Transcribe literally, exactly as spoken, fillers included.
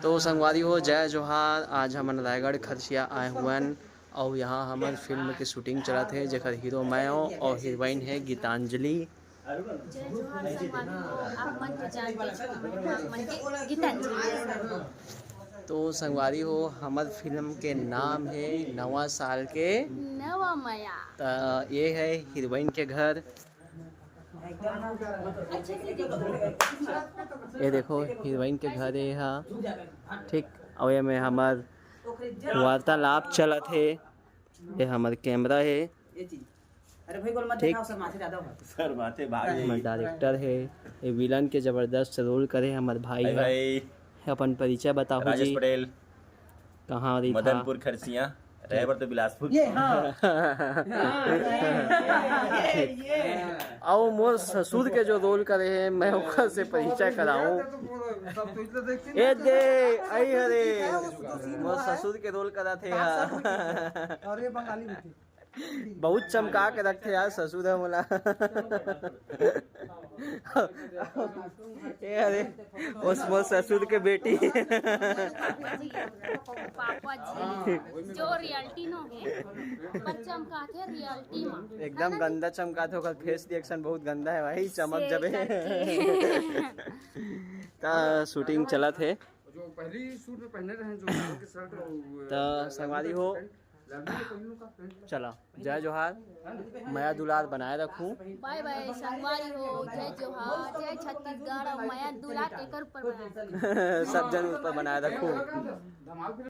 तो संगवारी हो, जय जोहार। आज हमन रायगढ़ खरसिया आए हुअन अउ यहाँ हमर फिल्म के शूटिंग चलत हे, जेकर हीरो मैं हों अउ हीरोइन हे गीतांजलि। जय जोहार संगवारी हो, आप मन तो जानते हो, आप मन के गीतांजलि। तो संगवारी हो, हमर फिल्म के नाम हे नवा साल के नवा मया। त ये है हीरोइन के घर। ये देखो, हीरोइन के घर ये हा। ठीक, अउ ये में हमर वार्तालाप चलत हे। ये हमर कैमरा हे। अरे भाई, गोल मत ठीक। दिखाओ, सर माथे ज्यादा हो। सर माथे भारी। हमर डायरेक्टर हे, ये विलन के जबरदस्त रोल करे हमर भाई भाई, हे। भाई। अपन परिचय बताहू राजेश जी। पटेल। कहाँ रही था? मदनपुर खरसिया, रहे बर तो बिलासपुर। ये, हाँ। हाँ, ये, ये, ये। अउ मोर ससुर के जो रोल करे हे, मैं ओकर से परिचय कराऊं। ए दे, आई हरे। मोर ससुर के रोल करा थे यार। और ये बंगाली भी थी। बहुत चमका के रखथे यार ससुर ह मोला। ए अरे, उस मोर ससुर के बेटी। पापा जी, जो रियलिटी नो है, पर चमका के रियलिटी में एकदम गंदा चमका थे, ओकर फेस रिएक्शन बहुत गंदा है भाई, चमक से जबे। करके। त शूटिंग चलत हे। जो पहली शूट में पहने रहे, जो लाल के शर्ट और, त संगवारी हो, लड़की के पहलू का पैंट। चला, जय जोहार, मया दुलार बनाए रखू। बाय बाय संगवारी हो, जय जोहार, जय छत्तीसगढ़, मया दुलार एकर ऊपर बनाए रखू। सब जन ऊपर बनाए रखू। धमाल फिल्म